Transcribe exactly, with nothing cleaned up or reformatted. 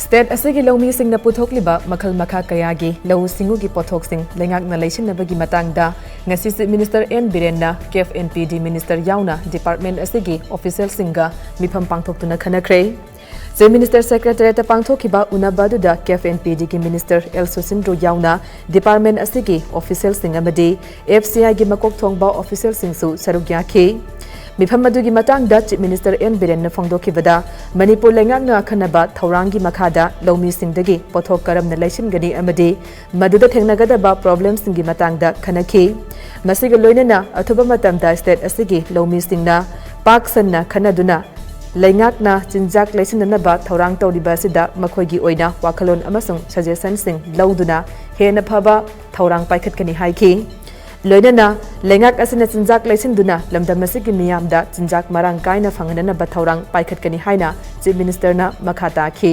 State ꯑꯁꯤꯒꯤ ꯂꯧꯃꯤꯁꯤꯡꯅ ꯄꯨꯊꯣꯛꯂꯤꯕ ꯃꯈꯜ ꯃꯈꯥ ꯀꯌꯥꯒꯤ ꯂꯧꯎ ꯁꯤꯡꯎꯒꯤ ꯄꯣꯠꯊꯣꯛꯁꯤꯡ ꯂꯩꯉꯥꯛꯅ ꯂꯩꯁꯤꯟꯅꯕꯒꯤ ꯃꯇꯥꯡꯗ ꯉꯁꯤ ꯆꯤꯐ ꯃꯤꯅꯤꯁꯇꯔ ꯑꯦꯟ ꯕꯤꯔꯦꯟꯅ CAF and P D minister ꯌꯥꯎꯅ ꯗꯤꯄꯥꯔꯠꯃꯦꯟꯠ ꯑꯁꯤꯒꯤ ꯑꯣꯐꯤꯁꯤꯌꯦꯜꯁꯤꯡꯒ ꯃꯤꯐꯝ ꯄꯥꯡꯊꯣꯛꯇꯨꯅ ꯈꯟꯅꯈ꯭ꯔꯦ꯫ ꯆꯤꯐ ꯃꯤꯅꯤꯁꯇꯔ ꯁꯦꯀ꯭ꯔꯦꯇꯔꯤꯌꯦꯠꯇ ꯄꯥꯡꯊꯣꯛꯈꯤꯕ ꯎꯅꯕ ꯑꯗꯨꯗ ꯀꯦꯐ ꯑꯦꯟ ꯄꯤ ꯗꯤꯒꯤ ꯃꯤꯅꯤꯁꯇꯔ ꯑꯦꯜ ꯁꯨꯁꯤꯟꯗ꯭ꯔꯣ ꯌꯥꯎꯅ ꯗꯤꯄꯥꯔꯠꯃꯦꯟꯠ ꯑꯁꯤꯒꯤ ꯑꯣꯐꯤꯁꯤꯌꯦꯜꯁꯤꯡ ꯑꯃꯗꯤ ꯑꯦꯐ ꯁꯤ ꯑꯥꯏꯒꯤ ꯃꯀꯣꯛ ꯊꯣꯡꯕ ꯑꯣꯐꯤꯁꯤꯌꯦꯜꯁꯤꯡꯁꯨ ꯁꯔꯨꯛ ꯌꯥꯈꯤ꯫ ꯃꯤꯐꯝ ꯑꯗꯨꯒꯤ ꯃꯇꯥꯡꯗ ꯆꯤꯐ ꯃꯤꯅꯤꯁꯇꯔ ꯑꯦꯟ ꯕꯤꯔꯦꯟꯅ ꯐꯣꯡꯗꯣꯛꯈꯤꯕꯗ, ꯃꯅꯤꯄꯨꯔ ꯂꯩꯉꯥꯛꯅ ꯑꯈꯟꯅꯕ ꯊꯧꯔꯥꯡꯒꯤ ꯃꯈꯥꯗ ꯂꯧꯃꯤꯁꯤꯡꯗꯒꯤ ꯄꯣꯠꯊꯣꯛ ꯀꯔꯝꯅ ꯂꯩꯁꯤꯟꯒꯅꯤ ꯑꯃꯗꯤ ꯃꯗꯨꯗ ꯊꯦꯡꯅꯒꯗꯕ ꯄ꯭ꯔꯣꯕ꯭ꯂꯦꯝꯁꯤꯡꯒꯤ ꯃꯇꯥꯡꯗ ꯈꯟꯅꯈꯤ꯫ ꯃꯁꯤꯒ ꯂꯣꯏꯅꯅ ꯑꯊꯨꯕ ꯃꯇꯝꯗ ꯁ꯭ꯇꯦꯠ ꯑꯁꯤꯒꯤ ꯂꯧꯃꯤꯁꯤꯡꯅ ꯄꯥꯛ ꯁꯟꯅ ꯈꯟꯅꯗꯨꯅ ꯂꯩꯉꯥꯛꯅ ꯆꯤꯟꯖꯥꯛ ꯂꯩꯁꯤꯟꯅꯅꯕ ꯊꯧꯔꯥꯡ ꯇꯧꯔꯤꯕ ꯑꯁꯤꯗ ꯃꯈꯣꯏꯒꯤ ꯑꯣꯏꯅ ꯋꯥꯈꯜꯂꯣꯟ ꯑꯃꯁꯨꯡ ꯁꯖꯦꯁꯟꯁꯤꯡ ꯂꯧꯗꯨꯅ ꯍꯦꯟꯅ ꯐꯕ ꯊꯧꯔꯥꯡ ꯄꯥꯏꯈꯠꯀꯅꯤ ꯍꯥꯏꯈꯤ꯫ ꯂꯣꯏꯅꯅ ꯂꯩꯉꯥꯛ ꯑꯁꯤꯅ ꯆꯤꯟꯖꯥꯛ ꯂꯩꯁꯤꯟꯗꯨꯅ ꯂꯝꯗꯝ ꯑꯁꯤꯒꯤ ꯃꯤꯌꯥꯝꯗ ꯆꯤꯟꯖꯥꯛ ꯃꯔꯥꯡ ꯀꯥꯏꯅ ꯐꯪꯍꯟꯅꯕ ꯊꯧꯔꯥꯡ ꯄꯥꯏꯈꯠꯀꯅꯤ ꯍꯥꯏꯅ ꯆꯤꯐ ꯃꯤꯅꯤꯁꯇꯔꯅ ꯃꯈꯥ ꯇꯥꯈꯤ꯫